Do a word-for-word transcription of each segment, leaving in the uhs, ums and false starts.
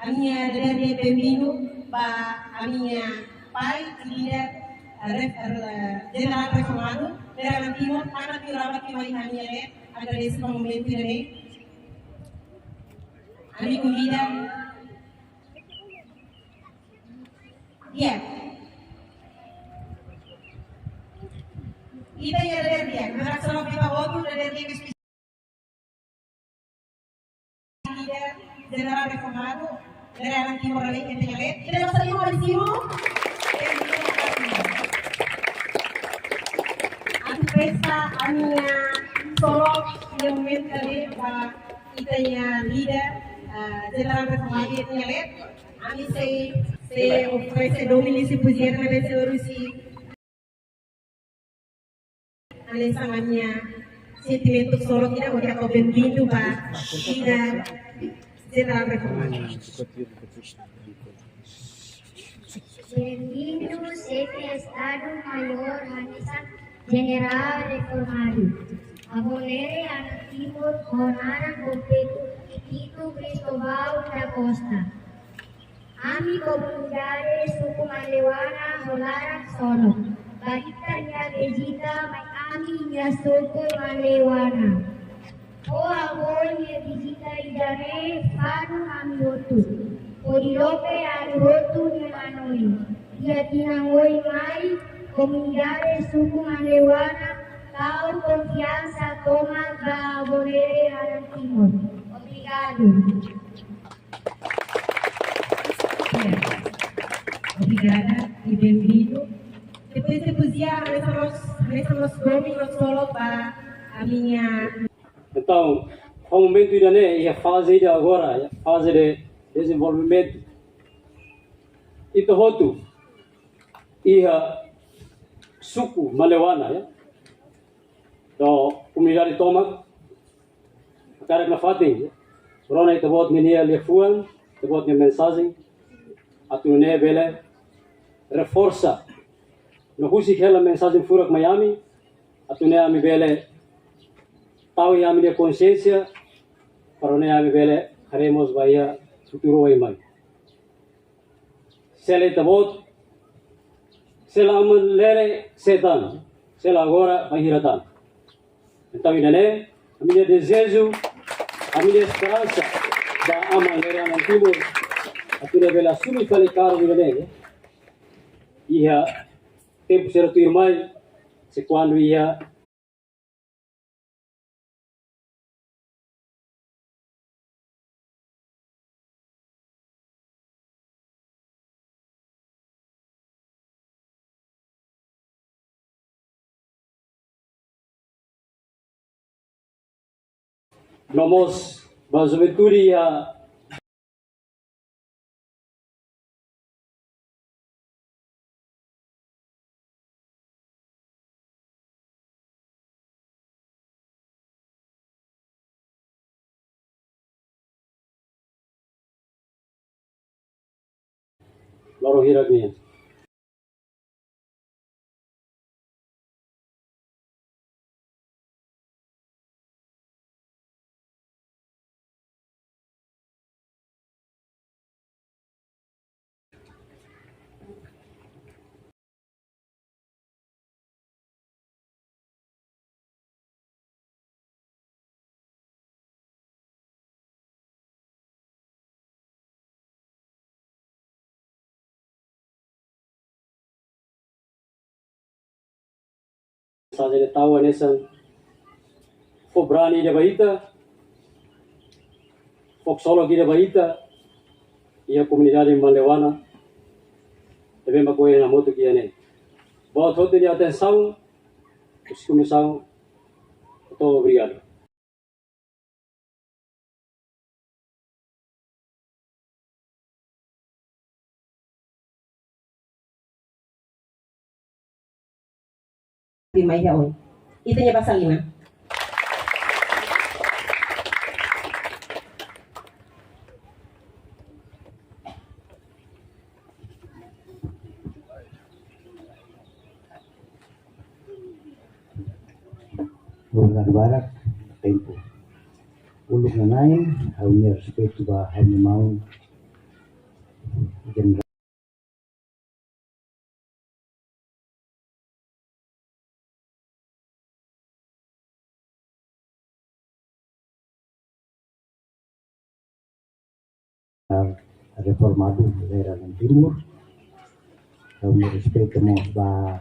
Ami-nia dadeer di'ak, benvindu ba ami-nia pai, líder, eh, ref-, eh, jenerál reformadu, Lere Anan Timur, tanba tiu raba ki mai ami-nia leet, agradese ba momentu ida-ne'e. Ami konvida. Di'ak. Ita-nia dadeer di'ak, agora só fica outro dadeer di'ak espesiál. Líder jenerál reformadu, Lere Anan Timur, Lere Anan Timur. Ita-nia dadeer di'ak, ita-nia dadeer di'ak. Atu festa ami-nia solok iha momentu ida-ne'e ba ita-nia líder, eh, jenerál reformadu ita-nia dadeer. Ami sei, sei oferese domin husi pujian ne'ebé sei husi. Hanesan ami-nia sentimentu solok ida, hodi hato'o benvindu ba líder jenerál reformadu. Benvindu, Xefe Estadu Maiór hanesan jenerál reformadu. Avó Lere Anan Timur ho naran kompletu Tito Cristóvão da Costa. Ami komunidade suku Manleuana ho laran solok ba ita-nia vizita mai ami-nia suku Manleuana. Ho avó nia vizita ida-ne'e fanu ami hotu, hodi loke ami hotu nia manoin. Iha tinan oin mai, komunidade suku Manleuana tau konfiansa tomak ba avó Lere Anan Timur. Obrigadu. Obrigada e benvindu. Depois de poesia, hanesan mós, hanesan mós domin no solo ba ami-nia. Entaun, ba momentu ida-ne'e, iha faze ida agora, iha faze de dezenvolvimentu. Ita hotu, iha suku Manleuana, ya. No komunidade tomak, hakarak nafatin rona ita-boot nia liafuan, ita-boot nia mensajen, atu nune'e bele reforsa no husik hela mensajen furak mai ami, atu nune'e ami bele tau iha ami-nia konxiénsia, para nune'e ami bele haree mós ba iha futuru oin mai. Se lae ita-boot, se lae Aman Lere, se tan, se lae agora, bainhira tan. Entaun, ida-ne'e ami-nia dezeju, ami-nia esperansa ba Aman Lere Anan Timur, atu nune'e bele asume fali kargu ida-ne'e, ya. Iha tempu sira tuirmai, se kuandu iha no mós ba juventude iha loron hirak nian. Saja de tau hanesan fó brani ida ba ita, fó ksolok ida ba ita, iha komunidade Manleuana, ne'ebé mak ohin hamutuk iha ne'e. Ba hotu-hotu nia atensaun, husi komisaun, obrigadu. Firma iha oin. Ita-nia basa liman. Obrigadu barak, tempu. Uluk nanain, ha'u-nia respeitu ba ha'u-nia maun, Reformadu Lera Na'in Timur. Ha'u-nia respeitu mós ba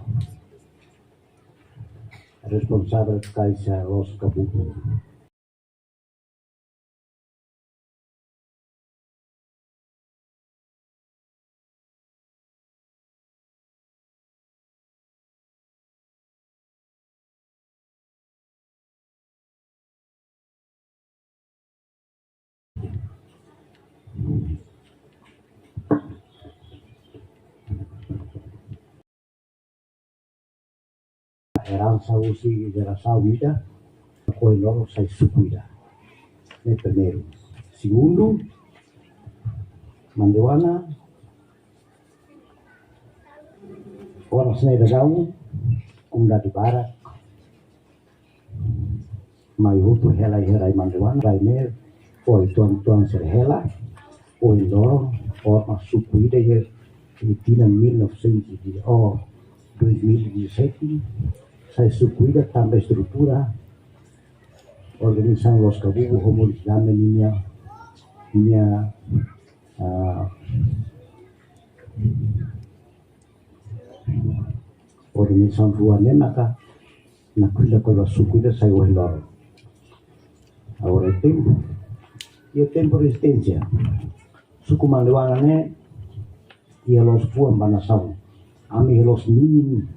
responsavel Kaixa Loos Kabubu. Eransa husi jerasaun ida, ohin loron sai suku ida. Ne'e primeiru. Segundu, Mandewana, oras ne'e daudaun, komunidade barak mai hotu hela iha rai Mandewana, rai ne'e, ohin tuan-tuan sira hela, ohin loron, forma suku ida iha, iha tinan mil novecentos e, oh, dois mil e dezassete, sai suku ida tanba estrutura organizasaun Loos Kabubu ho Moris Dame ninia, ninia, ah, organizasaun rua ne'e maka nakdilak kona-ba suku ida sai ohin loron. Agora iha tempu, iha tempu rezisténsia. Suku Mandewana ne'e iha loos fuan ba nasaun. Ami iha loos ninin.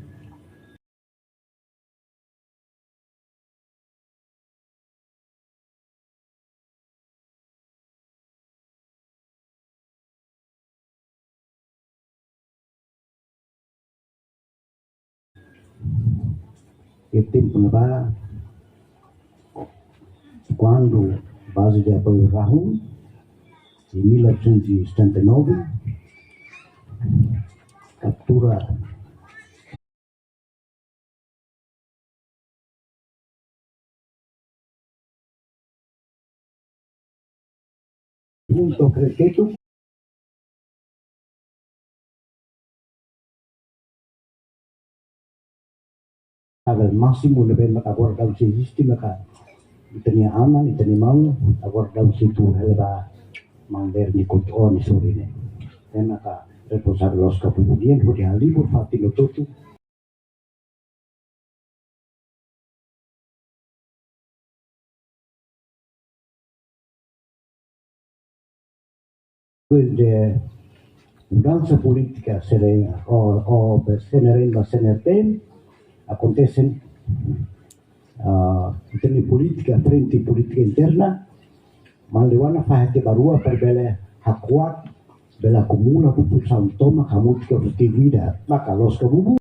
Iha tempu ne'ebá, kuandu baze de apoiu Rahun, em mil novecentos e setenta e nove, kaptura Punto Crequeto. Agora másimu ne'ebé maka agora daudaun sei eziste maka ita-nia aman, ita-nia maun, agora daudaun sei tuur hela ba maun Lerni Couto, oh, nia sorin ne'e. Ne'e maka responsavel Loos Kabubu nian, hodi halibur fatin hotu-hotu. Depois de mudansa polítika, sira, o, o, CNRM ba CNRT, akontese, ah, ita-nia polítika, frente polítika interna, Mandewana fahe tiha ba rua para bele hakuak, bele akumula populasaun tomak hamutuk ho objetivu ida, maka Loos Kabubu.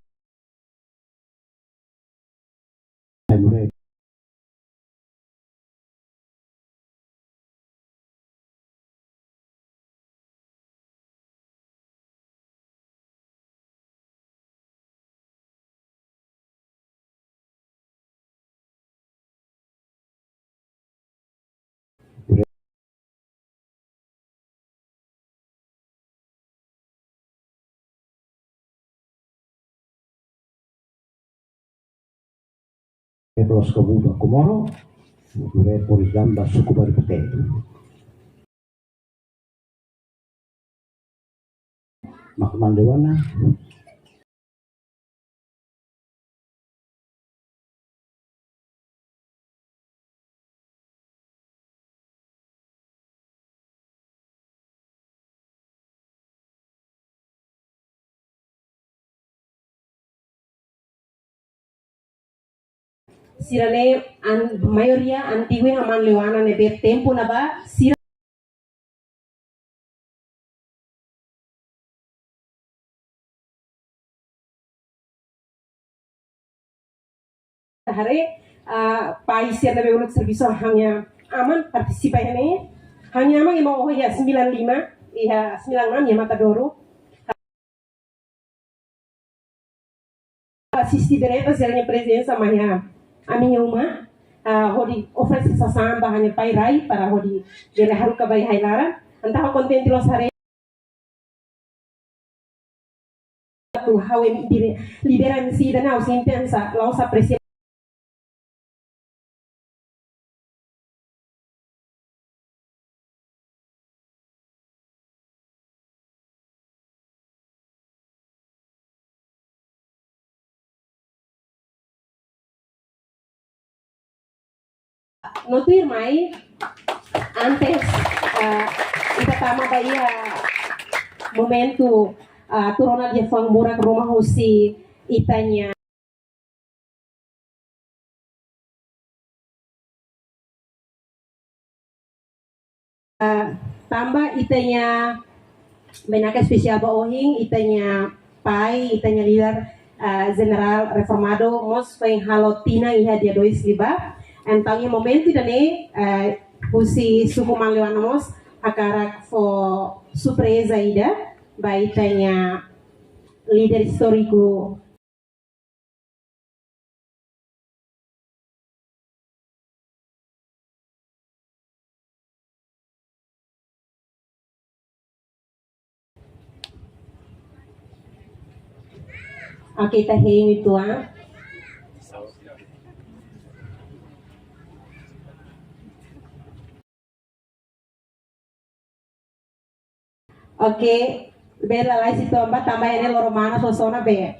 Loos Kabubu ba Komoro, duré Moris Dame ba suku Baru Pete. Mak Mandewana. Sira-ne'e an-, maioria antigu iha Mandewana ne'ebé tempu ne'ebá sira haree, ah, pais sira ne'ebé uluk servisu ha'u-nia aman partisipa iha ne'e. Ha'u-nia aman ema oho iha sembilan lima, iha sembilan enam iha Matadouro. Asiste direta sira-nia prezensa mai iha ami-nia uma, ah, hodi oferese sasán ba ha'u-nia pai rai para hodi bele haruka ba iha ai-laran. Entaun ha'u kontente loos haree. Atu ha'u ema dire-, lideransa ida-ne'e ha'u sente hanesan la'ós apresia. No tuirmai, antes, ah, ita tama ba iha momentu, ah, tuur ona liafuan murak ruma husi ita-nia, ah, tanba ita-nia bainaka espesiál ba ohin, ita-nia pai, ita-nia líder, ah, Jenerál Reformadu mós foin halo tinan iha dia dois liubá. Entaun, iha momentu ida-ne'e, ah, husi suku Maliwano mós hakarak fó surpreza ida ba ita-nia líder istóriku. Oke, ita hein uitoan. Oke, bele lalais uitoan ba, tanba ne'e loron manas, sona be.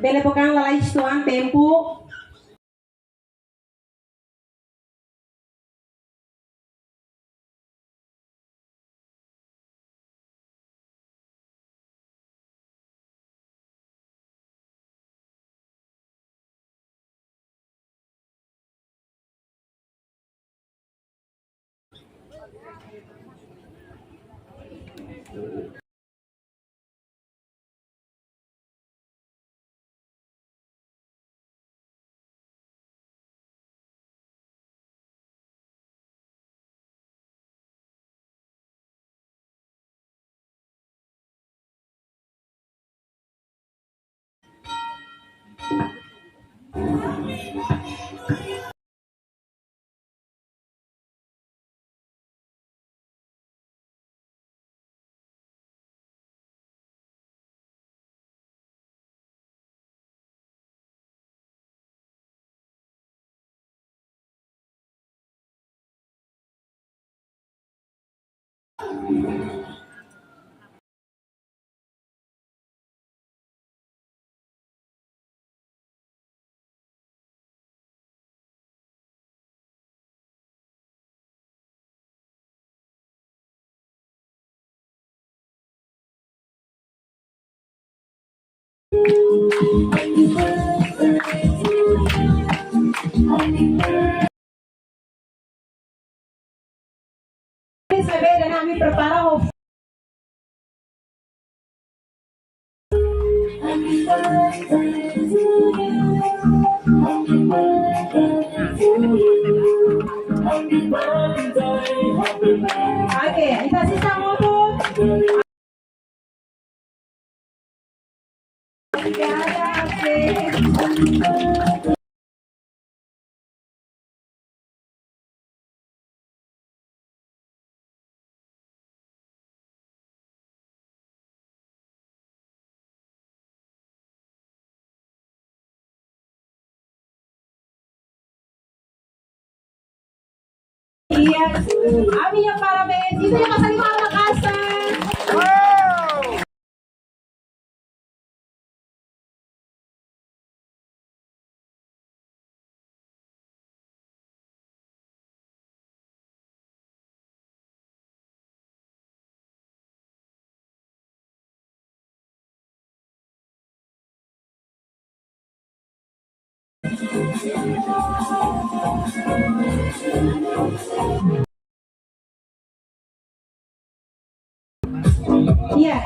Bele buka lalais uitoan tempu. Sabe, ida-ne'e ami prepara ho. Oke, ita sei hamutuk. Obrigada, Fê. Iya, ami-nia parabéns. Ita-nia basa liman ba kasa. Iya.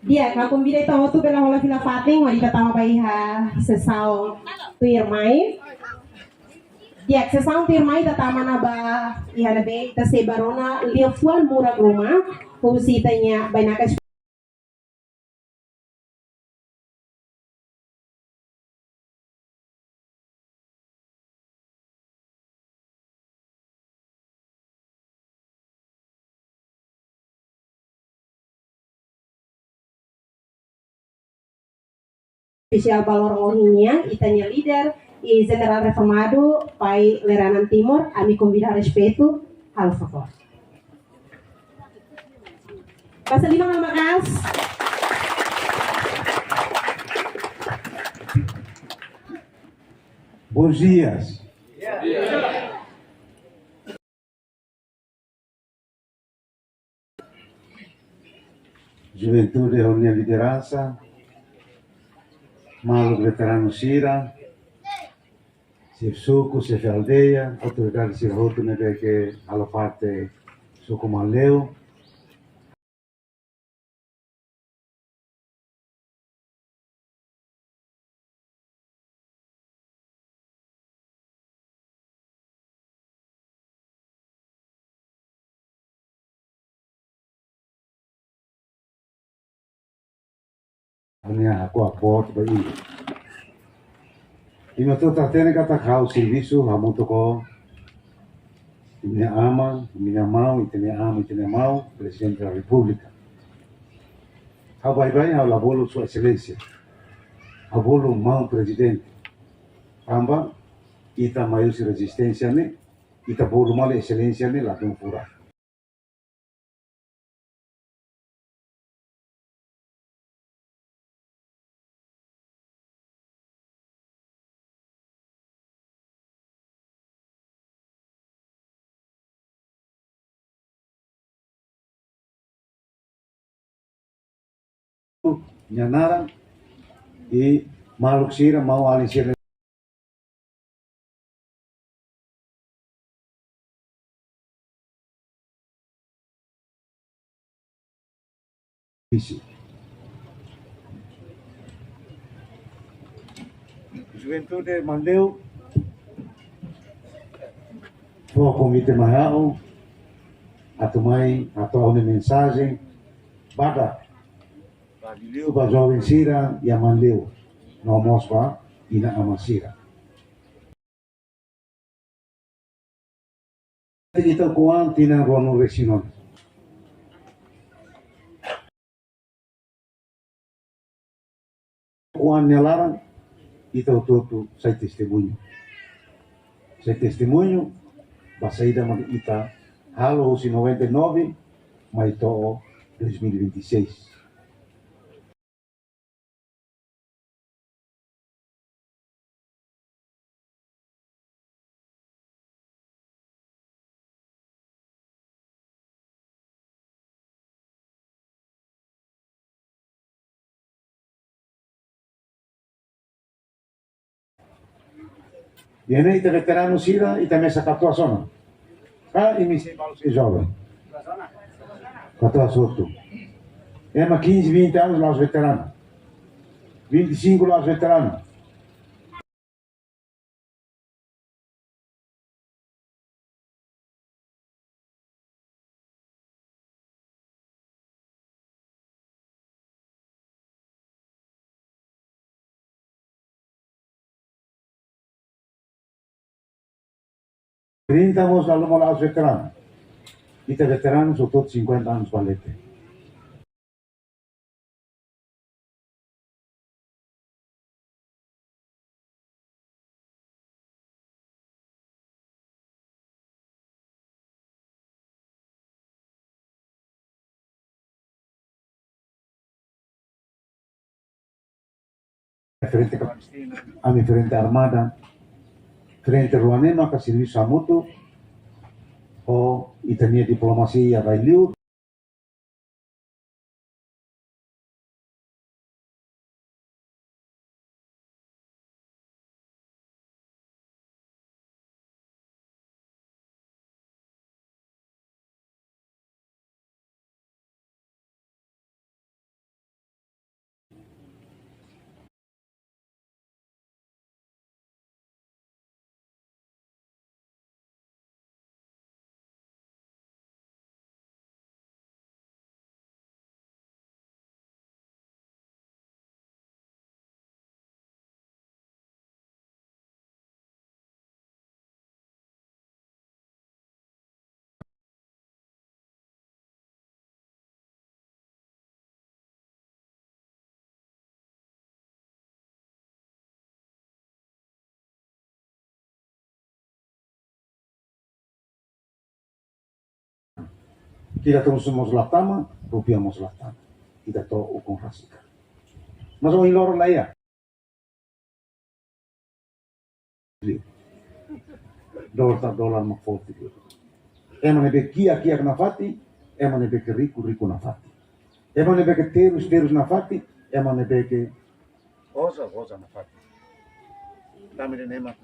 Di'ak, ha'u konvida ita hotu bele hola fila fatin, hodi ita tama ba iha sesaun tuirmai. Di'ak, sesaun tuirmai ita tama ona ba iha ne'ebé ita sei bá rona liafuan murak ruma husi ita-nia bainaka espesiál ba loron ohin nian, ita-nia líder i jenerál reformadu, Pai Leranan Timor, ami konvida ho respeitu, halo favór. Basa liman halo maka'as. Bons dias. Juventude ho nia lideransa, maluk veteranu sira, xefe suku, xefe aldeia, autoridade sira hotu ne'ebé ke halo parte suku Manleu. Ha'u-nia hakuak boot ba imi. Imi hotu hatene katak ha'u servisu hamutuk ho imi-nia aman, imi-nia maun, ita-nia aman, ita-nia maun, Prezidente da Repúblika. Ha'u baibain ha'u la bolu Sua Exelénsia. Ha'u bolu maun Prezidente. Tanba ita mai husi rezisténsia ne'e, ita bolu malu Exelénsia ne'e ladún furak. Nia naran i maluk sira, maun-alin sira. Isi. Juventude Manleu fó konvite mai ha'u atu mai hato'o ha'u-nia mensajen badak ba liuliu ba joven sira iha Manleu, no mós ba inan-aman sira. Ita ukun an tinan ruanulu-resin-neen. Ukun an nia laran, ita hotu-hotu sai testemuñu. Sai testemuñu ba saida mak ita halo husi noventa e nove mai to'o dois mil e vinte e seis. Iha ne'e ita veteranu sira, ita mesak katuas ona. Ka imi sei balu sei joven? Katuas hotu. Ema quinze, vinte anos la'ós veteranu. Vinte e cinco la'ós veteranu. Trinta mós la luma la'ós veteranu. Ita veteranu só hotu-hotu cinquenta anos ba leten. Frente klandestina, ami frente armada, frente rua ne'e maka servisu hamutuk ho ita-nia diplomasia iha rai-liur. Ita tun mós la tama, rupiah mós la tama. Ita to'o ukun rasik. Mas ohin loron la iha. Dolar ta dolar mak forte. Ema ne'ebé kiak kiak nafatin, ema ne'ebé ke riku riku nafatin. Ema ne'ebé ke terus terus nafatin, ema ne'ebé ke oza oza nafatin. Tanba ne'e mak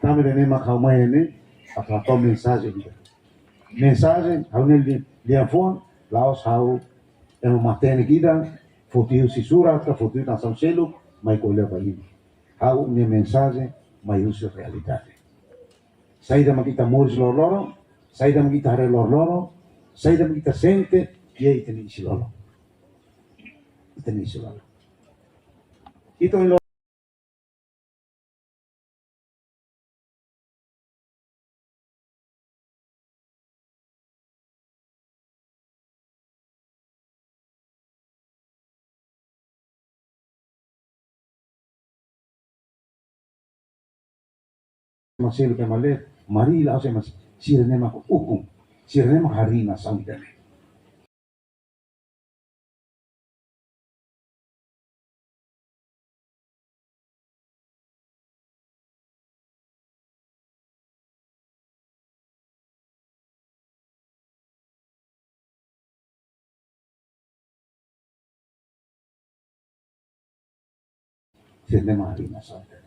Tanba ne'e mak ha'u mai ne'e, atu hato'o mensajen ida. Mensajen, ha'u-nia li-, liafuan, la'ós ha'u ema matenek ida, foti husi surat, ka foti husi nasaun seluk, mai ko'alia ba imi. Ha'u-nia mensajen, mai husi realidade. Saida mak ita moris loroloron, saida mak ita haree loroloron, saida mak ita sente, iha ita-nia isin-lolon. Ita-nia isin-lolon. Ita ohin loron Marcelo Pemale, Marila, ose mas, sira-ne'e mak ukun, sira-ne'e mak harii nasaun ida-ne'e. Sira-ne'e mak harii nasaun ida-ne'e.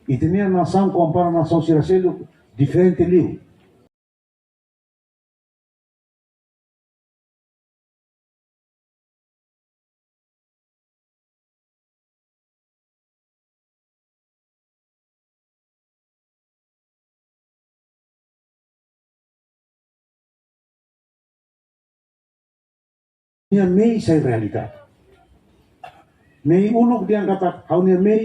Ita-nia nasaun kompara nasaun sira seluk diferente liu. Nia mei sai realidade. Mei uluk dehan katak ha'u-nia mei.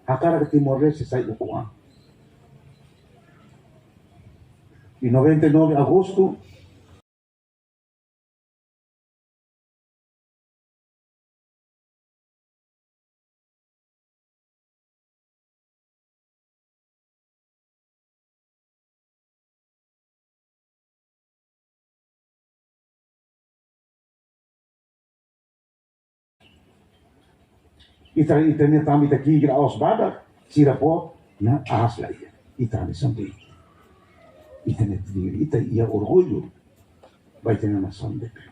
Hakarak Timor-Leste sai ukun an. Iha noventa e nove Agostu, ita, ita-nia tama, ita ki'ik la'ós badak, sira fó, na aas la iha. Ita hanesan de'it. Ita-nia diri, ita iha orgullu ba ita-nia nasaun ida-ne'e.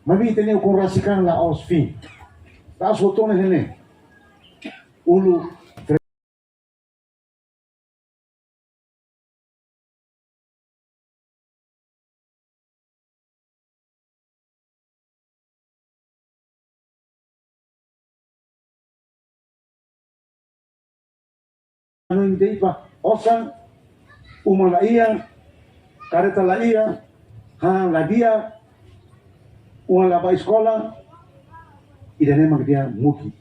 Maibé ita-nia ukun rasik an la'ós fin. La'ós hotu ona ne'e. Uluk anu imi de'it ba osan, uma la iha, kareta la iha, han la di'ak, oan la bá eskola, ida-ne'e mak dehan muki.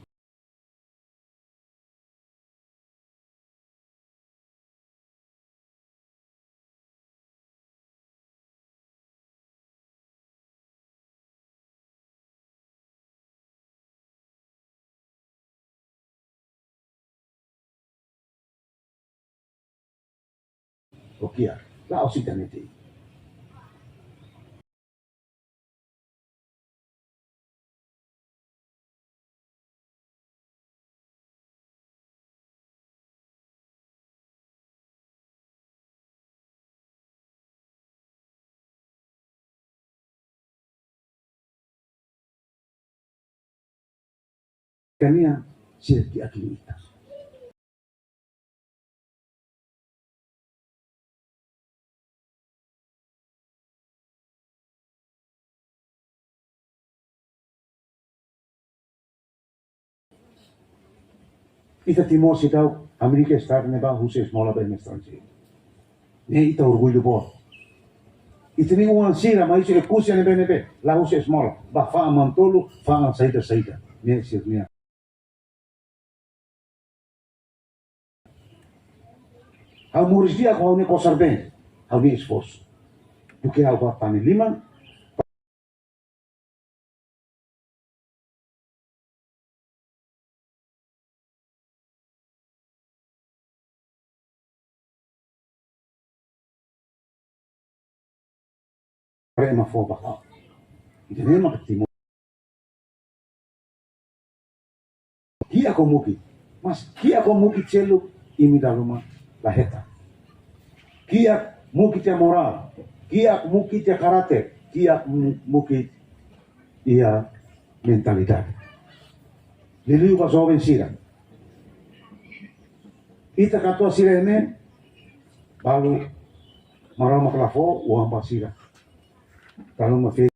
Oke, ya. La'ós ita-nia de'it. Kania sira kiak liu ita. Ita Timor seidauk Amérika Estadu ne'ebá husu esmola ba ema estranjeiru. Ne'e ita orgullu boot. Ita-nia oan sira mai husi Oekusi ne'ebé-ne'ebé, la husu esmola. Bá fa'an manu-tolu, fa'an saida-saida. Ne'e sira-nia. Ha'u moris di'ak ho ha'u-nia kosar-been, ha'u-nia esforsu. Duké ha'u bá tane liman, para ema fó ba ha'u. Ida-ne'e mak Timor. Kiak ho mukit. Mas kiak ho mukit seluk imi dala ruma la hetan. Kiak mukit iha morál, kiak mukit iha karáter, kiak mu-, mukit iha mentalidade. Liuliu ba joven sira. Ita katuas sira ne'e, balu Maromak la fó oan ba sira. Dala ruma fe-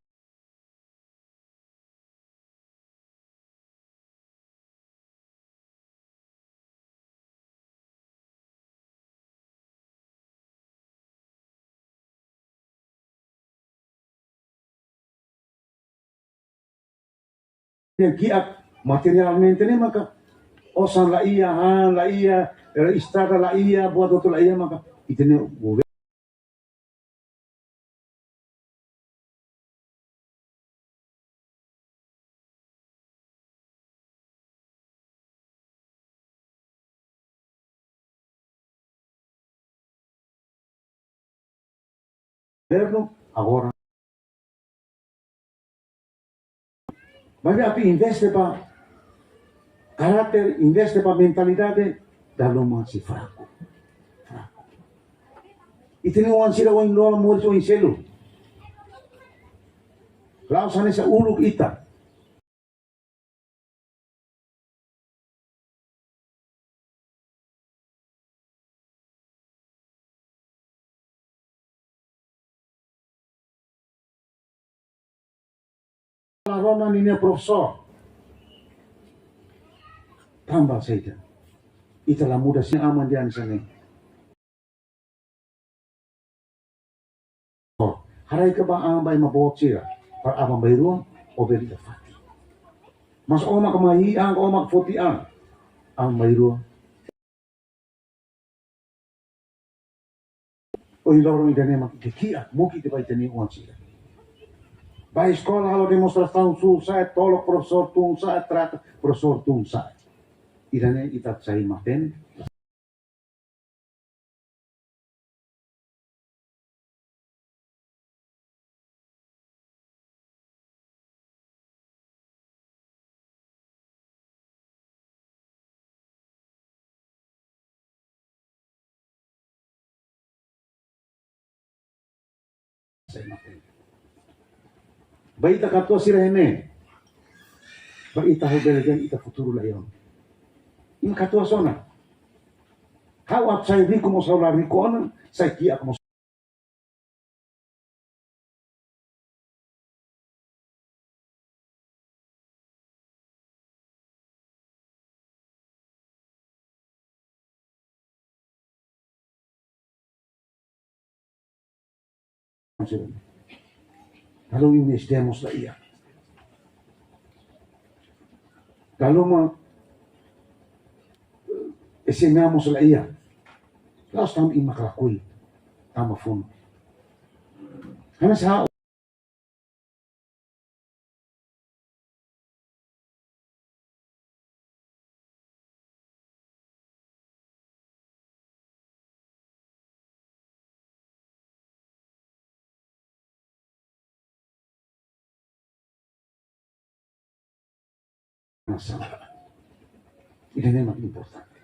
Yang kiak materialmente ne'e maka osan la iha, han la iha, eh, estrada la iha, buat hotu la iha maka ita-nia governu governu agora maibé atu investe ba karáter, investe ba mentalidade, dala ruma sei fraku. Fraku. Ita-nia oan sira ohin loron moris oin seluk. La'ós hanesan uluk ita. La rona ninia profesór. Tanba saida? Ita la muda sira-nia aman dian sane. Haraik ba an ba ema boot sira, para aban-bainrua, ó bele ita fatin. Mas ó mak mai an, ó mak foti an, aban-bainrua. Ohin loron ida-ne'e mak ita kiak mukit ba ita-nia oan sira. Bá eskola halo demonstrasaun, su'ur sa'e, tolok profesór tun sa'e, trata profesór tun sa'e. Ida-ne'e ita sai matenek. Ba ita katuas sira ne'e, ba ita ha'u bele dehan ita futuru la iha. Imi katuas ona. Ha'u atu sai riku mós ha'u la riku ona, sai kiak mós. Kalau imi S D A mós la iha. Kalau ma S M A mós la iha. La'ós tanba imi mak lakohi, tanba funu. Karena sa nasaun. Ida-ne'e mak importante.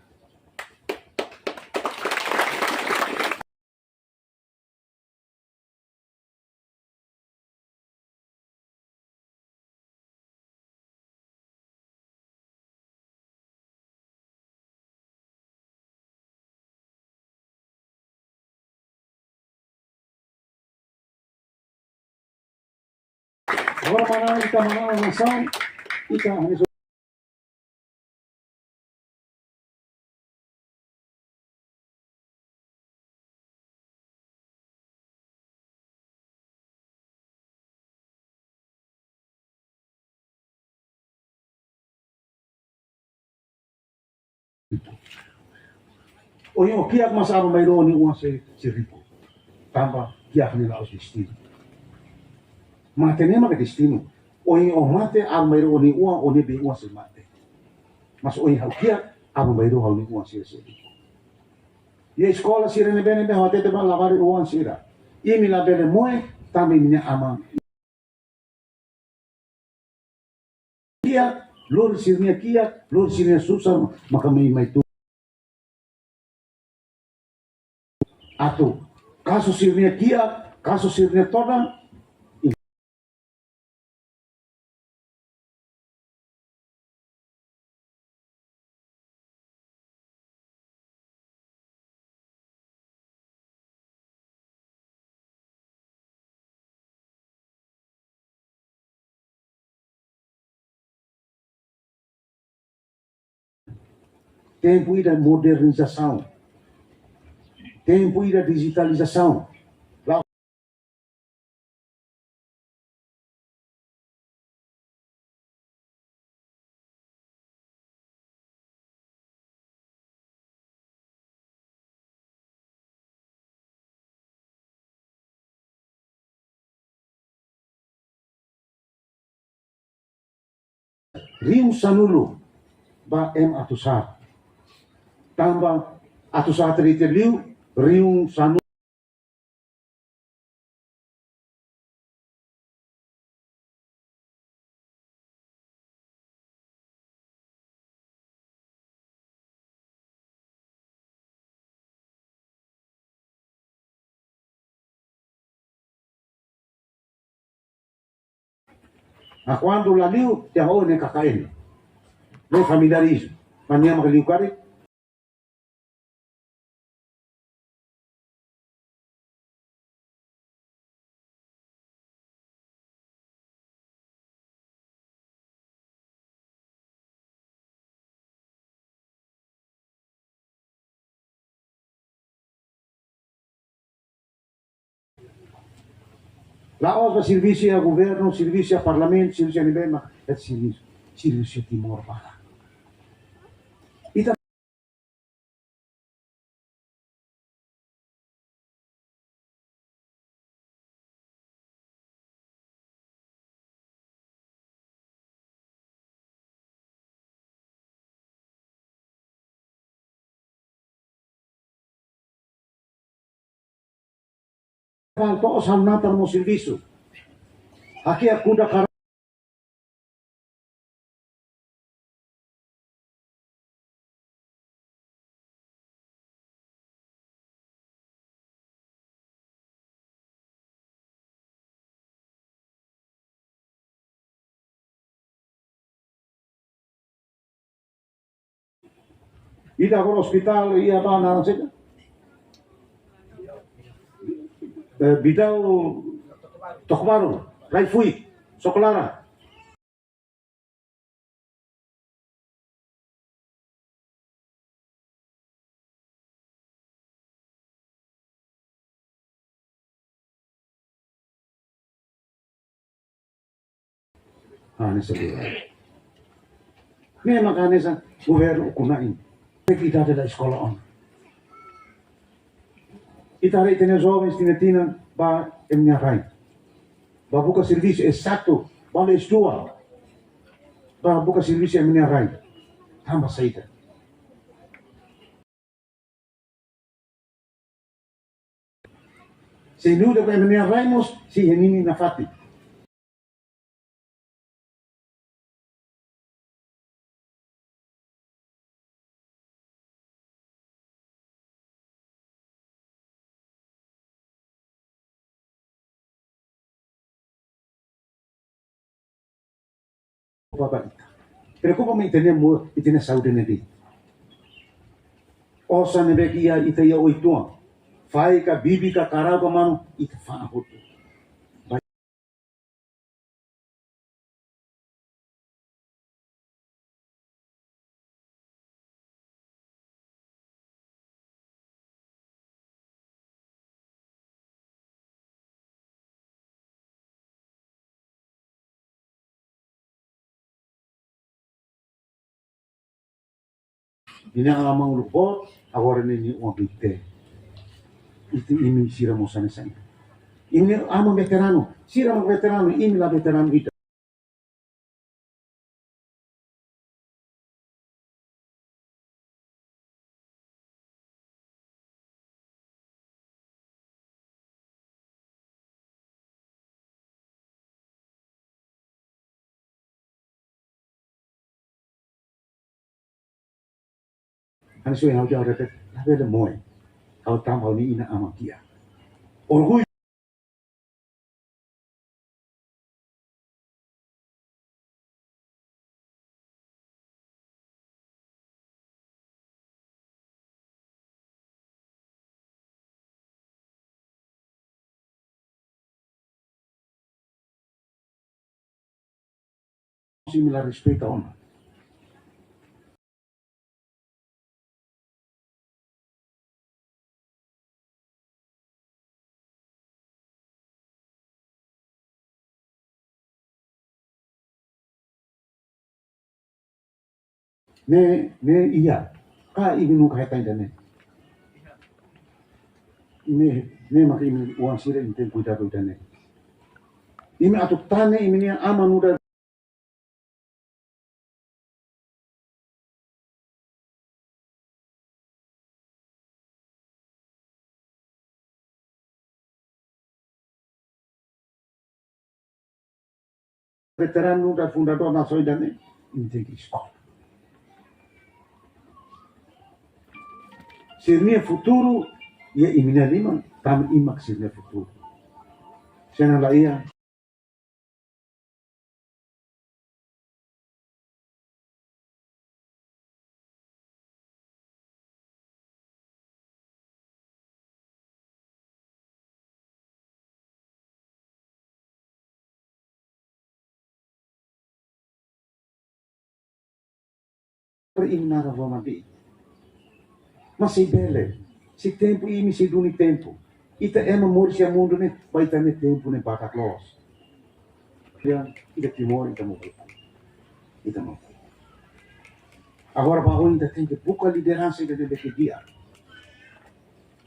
Ora mana ita mana nasaun, ita hanesan ohin ó kiak, mas aban-bainrua ó-nia oan sei, sei riku. Tanba kiak ne'e la'ós destinu. Mate ne'e maka destinu. Ohin ó mate, aban-bainrua ó-nia oan, ó-nia bei-oan sei mate. Mas ohin ha'u kiak, aban-bainrua ha'u-nia oan sei, sei riku. Iha eskola sira ne'ebé, ne'ebé ha'u hatete ba labarik oan sira. Imi labele moe, tanba imi-nia aman kiak, lori sira-nia kiak, lori sira-nia susar, maka mai, mai tu. Atu kasu sira-nia kiak, kasu sira-nia todan. Tempu ida modernizasaun. Tempu ida dijitalizasaun. La Rihun sanulu ba ema atus haat. Tanba atus haat rite liu, rihun sanulu. Ah, kuandu la liu, tiha ho ne'e K K N. Ne'e familiariza. Mas nia maka liu karik. La'ós ba servisu iha governu, servisu iha parlamentu, servisu iha ne'ebé, mas servisu, servisu Timor barak. Ita Fal to'o sal natar mós servisu. Hakiak kuda kara- Ida agora ospitál, iha ba naran saida? Eh, Bidau, Tokobaru, Raifuik, Sokolara. Ah, ne'e saida. Ne'e maka hanesan governu ukun-na'in. Ita dada eskola ona. Ita haree ita-nia jovens tinan-tinan ba ema nia rai. Ba buka servisu S satu, ba S dua. Ba buka servisu ema nia rai. Tanba saida? Se nu'udar ba ema nia rai mós, sei iha ninia nafatin. Preokupa ba ita. Preokupa mai ita-nia mo-, ita-nia saúde ne'e de'it. Osan ne'ebé iha ita iha oituan. Fahi ka, bibi ka, karau ka, manu, ita fa'an hotu. Ninia aman uluk boot, agora ninia oan bete. Ita imi sira mós hanesan ne'e. Imi aman veteranu, sira mak veteranu, imi la veteranu ida. Hanesan ohin ha'u dehan, ha'u repete, labele moe. Ha'u tanba ha'u-nia inan-aman kiak. Orgullu. Similar respeita ona. Ne'e, ne'e iha. Ka imi nunka hetan ida-ne'e. Ne'e, ne'e maka imi-nia oan sira imi tenke kuidadu ida-ne'e. Imi atu tane imi-nia aman nu'udar veteranu dan fundadór nasaun ida-ne'e, imi tenke eskola. Sira-nia futuru iha imi-nia liman, tanba imi mak sira-nia futuru. Se la iha, Imi nada vama di. Mas sei bele, sei tempu imi sei duni tempu. Ita ema moris iha mundu ne'e, ba ita-nia tempu ne'e badak loos. Ya, ita Timor, ita mau. Ita mau. Agora ba oin ita tenke buka lideransa ida ne'ebé ke di'ak.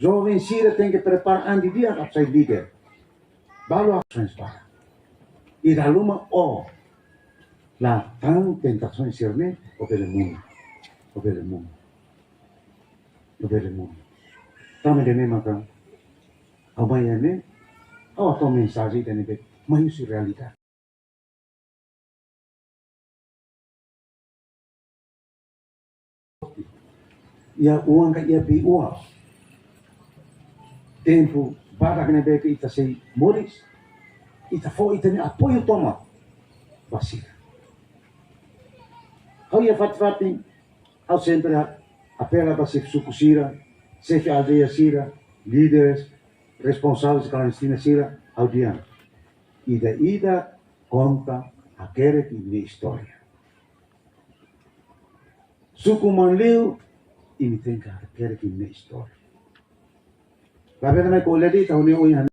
Joven sira tenke prepara an didi'ak atu sai líder. Balu aksons ba. I dala ruma ó la tan tentasaun sira-ne'e, ó bele monu. Ó bele monu. Ó bele monu. Tanba ida-ne'e maka ha'u mai iha ne'e, ha'u hato'o mensajen ida ne'ebé mai husi realidade. Iha oan ka iha bei-oan. Tempu badak ne'ebé ke ita sei moris, ita fó ita-nia apoiu tomak ba sira. Ha'u iha fatin-fatin, ha'u sempre apela ba xefe suku sira, xefe aldeia sira, líderes, responsables klandestina sira, ha'u dehan: ida-idak konta hakerek imi-nia istória. Suku Manliu, imi tenke hakerek imi-nia istória. Labele mai ko'alia de'it, ha'u-nia oin han-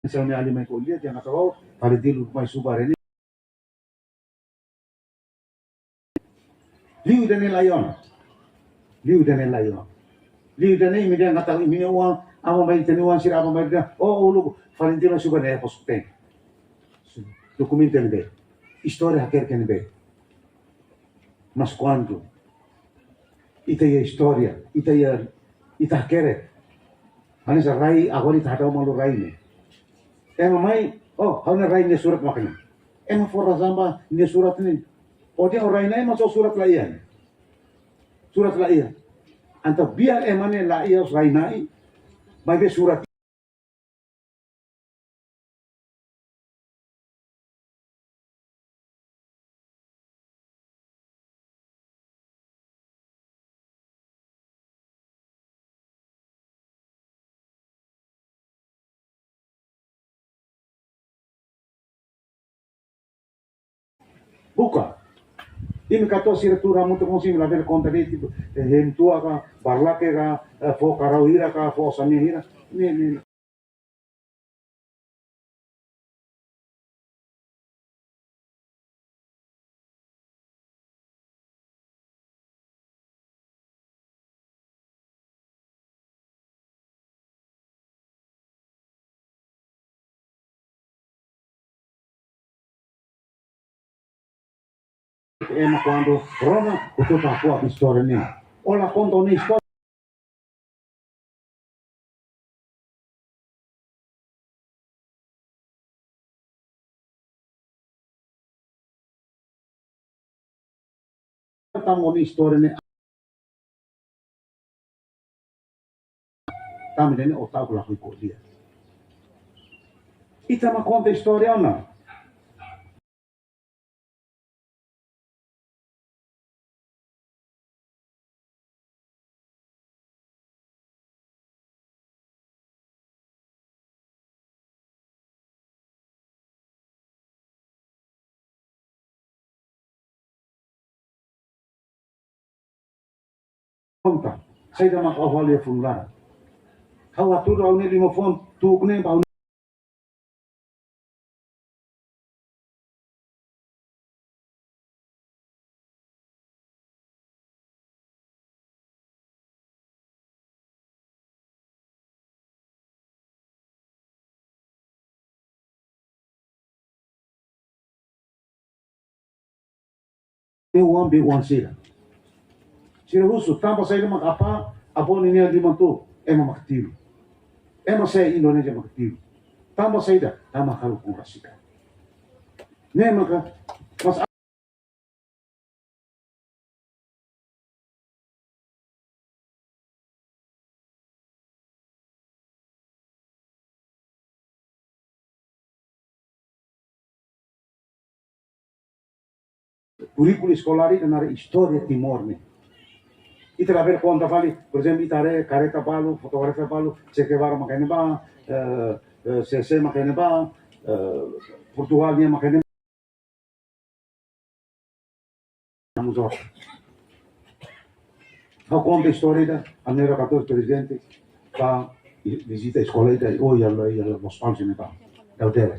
Misalnya ali mai ko'alia, dia ngata wau, fali dilu mai subar ini. Liu ida-ne'e laiha ona. Liu ida-ne'e laiha ona. Liu ida-ne'e imi dehan katak imi-nia oan, aban-bainrua ita-nia oan sira aban-bainrua dehan, oh, uluk, fali dilu mai subar ne'e, pos tem. Dokumentu ne'ebé. Istória hakerek ne'ebé. Mas kuandu ita iha istória, ita iha, ita hakerek. Hanesan rai, agora ita hadau malu rai ne'e. Ema mai, oh, ha'u-nia rai nia surat mak ne'e. Ema fó razão ba nia surat ne'e. Ó dehan ó rai-na'in, mas ó surat la iha. Surat la iha. Entaun biar ema ne'e la iha rai-na'in, maibé surat. Buka. Imi katuas sira tuur hamutuk ho imi labele konta de'it, eh, hemu tua ka, barlake ka, eh, fó karau hira ka, fó osan hira. Ne'e, ne'e. Ema kuandu rona, hotu-hotu hako'ak istória ne'e. Ó la konta ó-nia istória. Tama ó-nia istória ne'e. Tama ne'e ó ta'uk la kui kodia. Ita mak konta istória ona. Konta, saida mak ó halo iha funu laran. Ha'u hatudu ha'u-nia liman-fuan, tuku ne'e ba ha'u-nia Ne'e oan be oan sira. Sira husu, tanba saida mak apá, avó ninia liman tuur, ema mak tiru. Ema sira Indonézia mak tiru. Tanba saida, tanba halo kon rasik. Ne'e maka, mas kurríkulu eskolár ida naran istória Timor ne'e. Ita labele konta fali, por ezemplu, ita haree kareta balu, fotografia balu, Che Guevara mak iha ne'ebá, eh, eh, Che Che mak iha ne'ebá, eh, Portugál nian mak iha ne'ebá. Vamos lá. Ha'u konta istória ida, ha'u-nia katuas prezidente, bá vizita eskola ida, oh, iha, iha Lospalos ne'ebá. Daudela.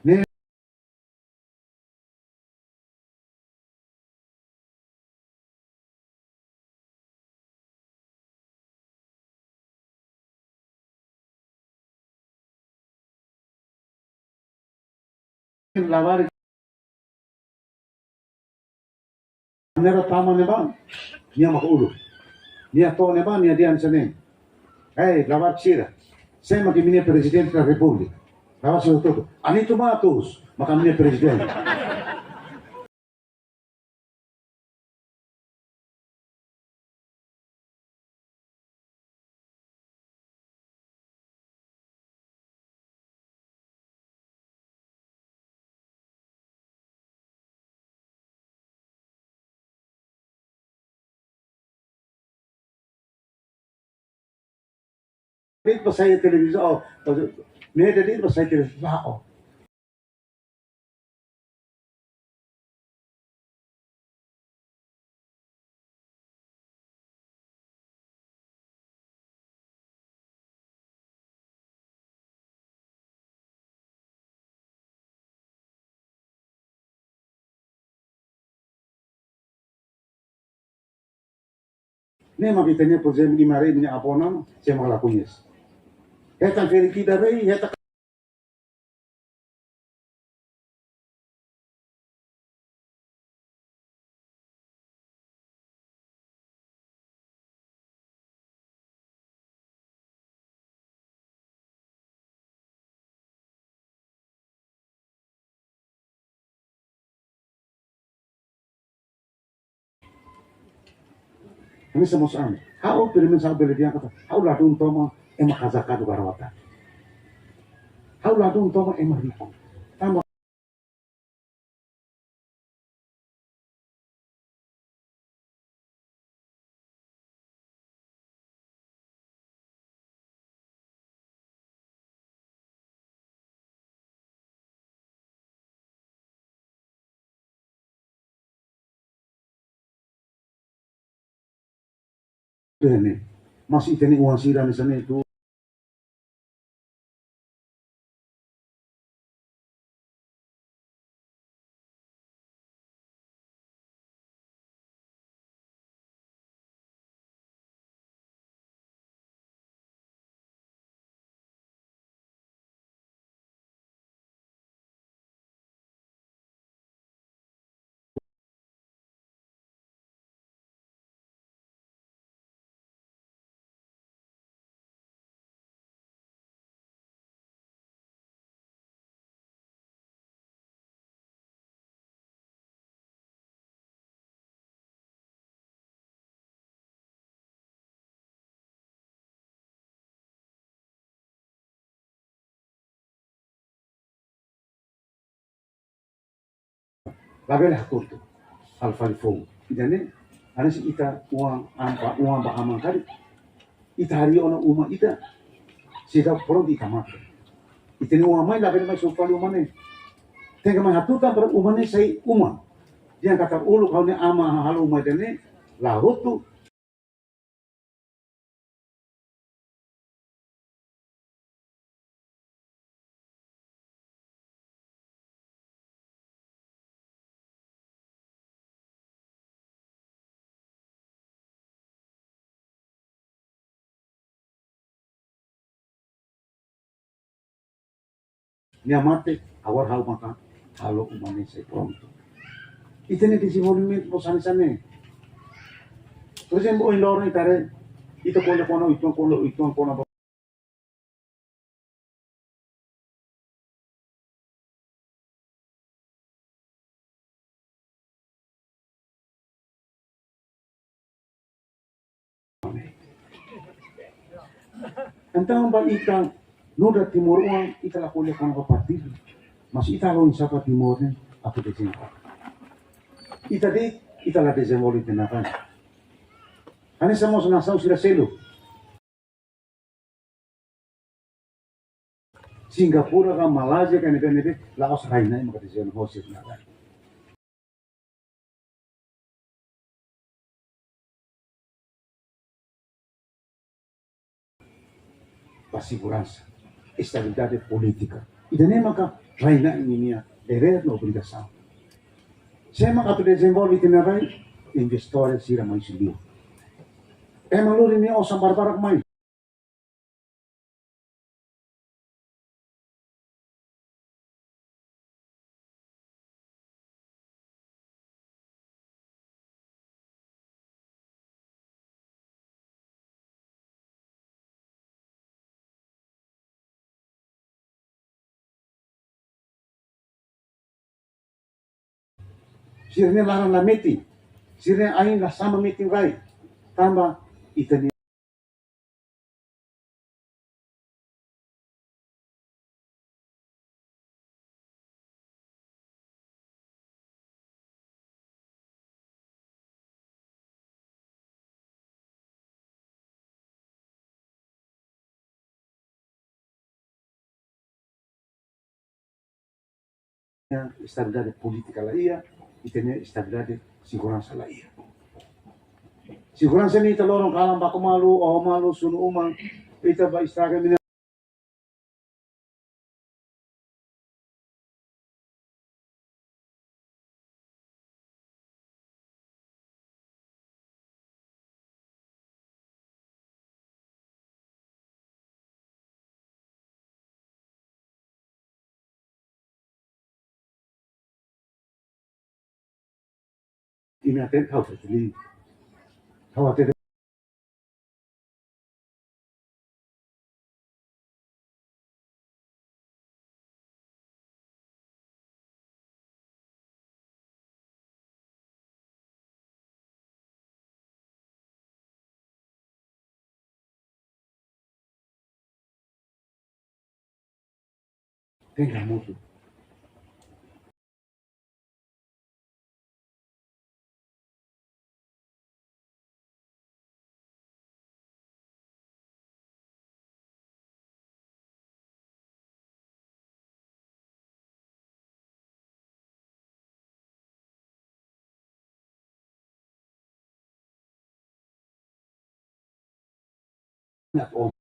Ne'e labarik ne'ebá tama ne'ebá, nia mak uluk. Nia to'o ne'ebá, nia dehan hanesan ne'e: "Hei, labarik sira, sé mak imi-nia Prezidente da Repúblika?" Labarik sira hotu-hotu: "Anito Matos mak ami-nia prezidente." De'it ba sai televizaun, oh, média de'it ba sai televizaun, oh. Ne'e mak ita-nia, por ezemplu, imi haree imi-nia avó ona, sé mak la koñese. Hetan feri kida rei, hetan Hanesan mós ami. Ha'u, pelumenus ha'u bele dehan katak ha'u ladún tomak ema kazakadu garoata. Ha'u ladún tomak ema riku. Tanba Tuir ne'e. Mas ita-nia oan sira hanesan ne'e tu. Labele hakotu, halo fali foun. Ida-ne'e, hanesan ita oan ba, oan ba aman karik. Ita harii ona uma ida, seidauk prontu ita mate. Ita-nia oan mai, labele mai sobu fali uma ne'e. Tenke mai hatutan para uma ne'e sai uma. Dehan katak uluk ha'u-nia aman halo uma ida-ne'e, la hotu. Nia mate, agora ha'u maka halo uma ne'e sai prontu. Ita-nia dezenvolvimentu mós hanesan ne'e. Por ezemplu, ohin loron ita haree, ita ko'alia kona-ba, ita ko'alia, ita ko'alia kona-ba. Entaun, ba ita nu'udar timoroan, ita la ko'alia kona-ba partidu, mas ita halo oinsá ba Timor ne'e atu dezenvolve. Ita de'it, ita la dezenvolve ita-nia rai. Hanesan mós nasaun sira seluk. Singapura ka Malázia ka ne'ebé-ne'ebé, la'ós rai-na'in maka dezenvolve ho sira-nia rai. Ba seguransa, estabilidade polítika. Ida-ne'e maka rai-na'in ninia devér no obrigasaun. Sé mak atu dezenvolve ita-nia rai? Investidór sira mai husi liur. Ema lori nia osan barbarak mai. Sira-nia laran la metin, sira-nia ain la sama metin rai, tanba ita-nia estabilidade polítika la iha, ita-nia estabilidade seguransa la iha. Seguransa ne'e ita loron kalan baku malu, oho malu, sunu uma, ita ba estraga mina. Imi hatene, ha'u fali. Ha'u hatene. Tenke hamutuk. Ne'e o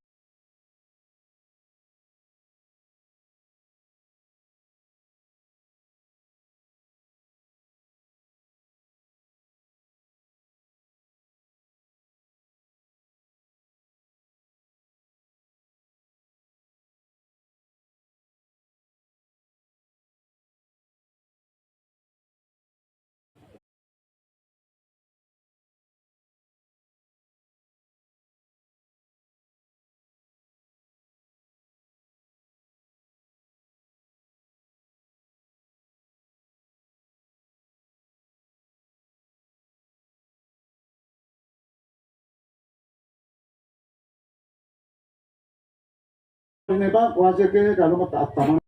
Ne'ebá kuaze ke kalau mata atama.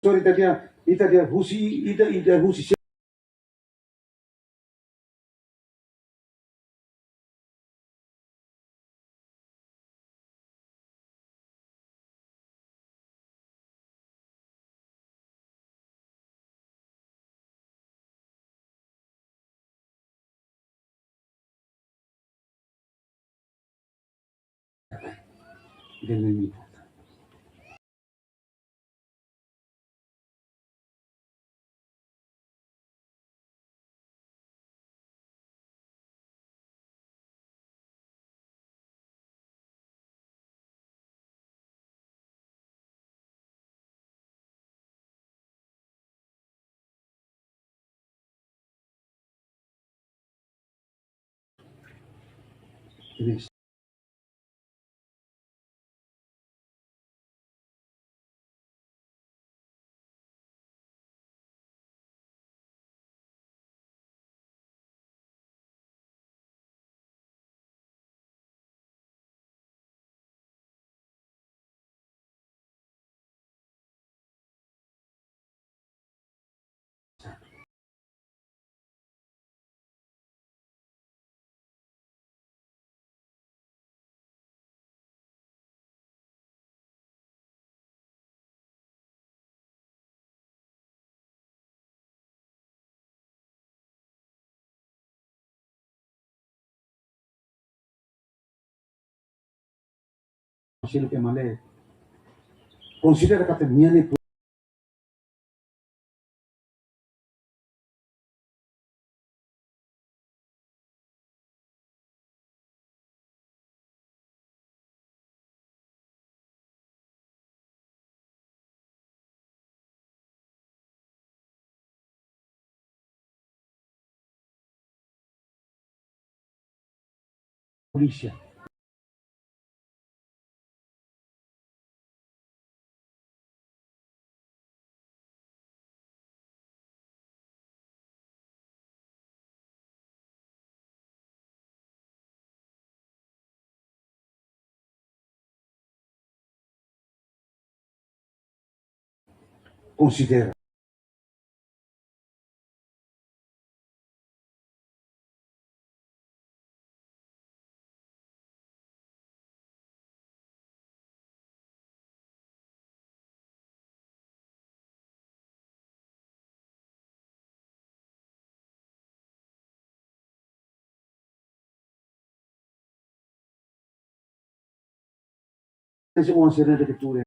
Sorry, ita-nia, ita-nia husi, ita, ita husi. Konsellu ke male konsidera katak nian ne'e polísia. Konsidera. Ese oan sira-ne'e ke tuur.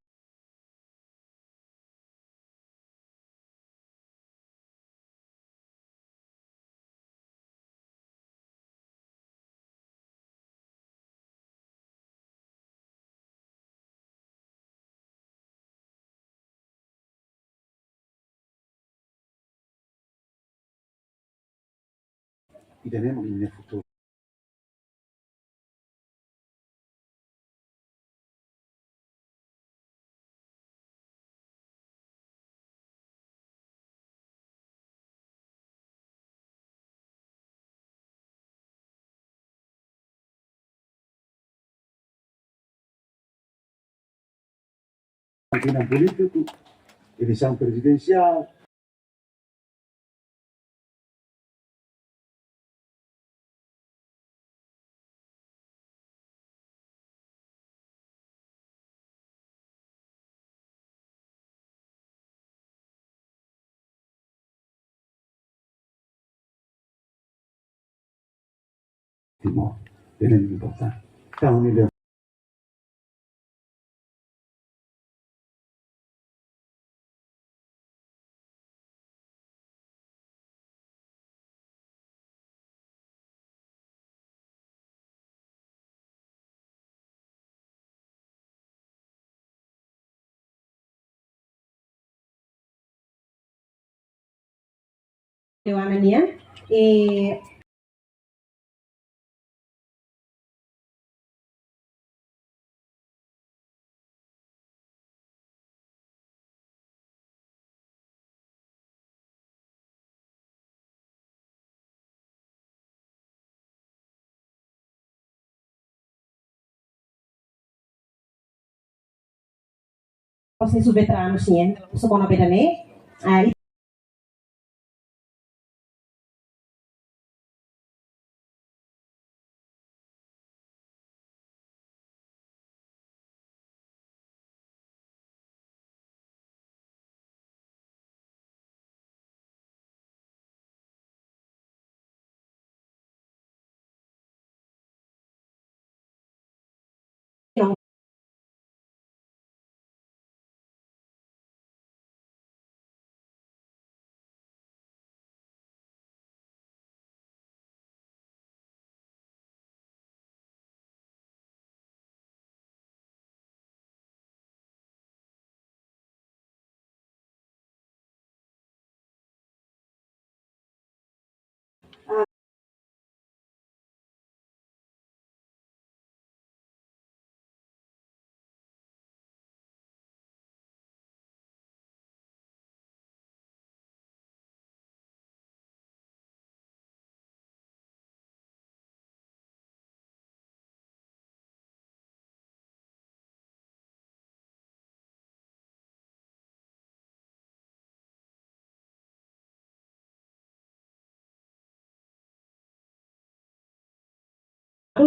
Ida-ne'e mak nia futuru. Pimpinan polítiku, eleisaun prezidensiál, Timor. Ida-ne'e importante. Entaun, ida Dewan nian, eh, prosesu veteranus nian, so kona beda ne'e, ah,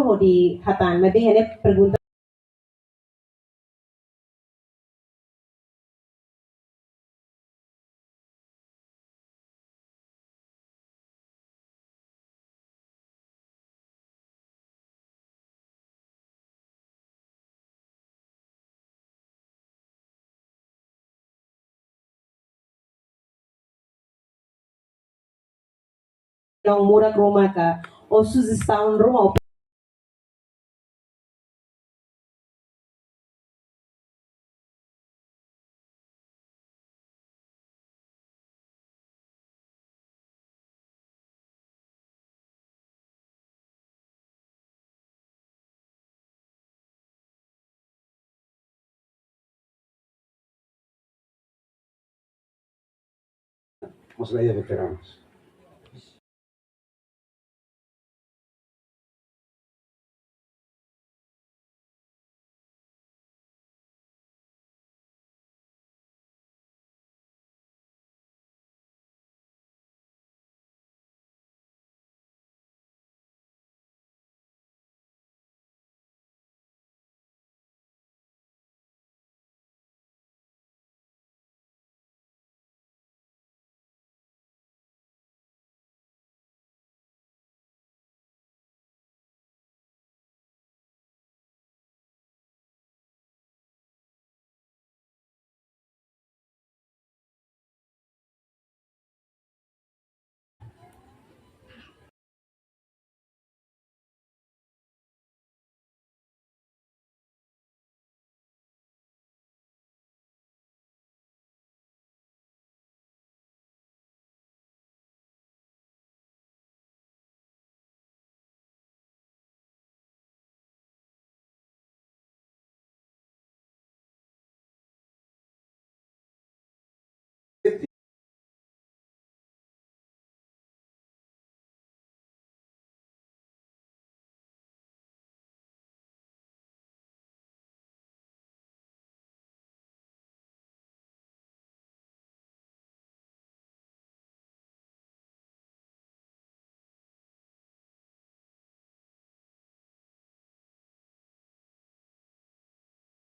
Hodi hatán, maibé iha ne'e pergunta. Entaun, murak ruma ka, ou sujestaun ruma, ou Mas la iha veteranus.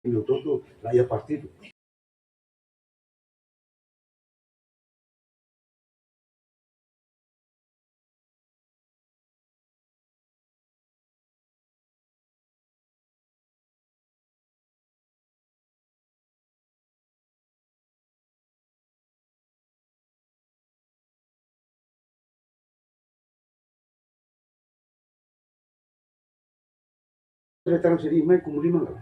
Entaun, la iha partidu. Veteranu sira mai komu lima kali.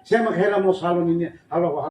Sé mak hela mós halo ninia, halo,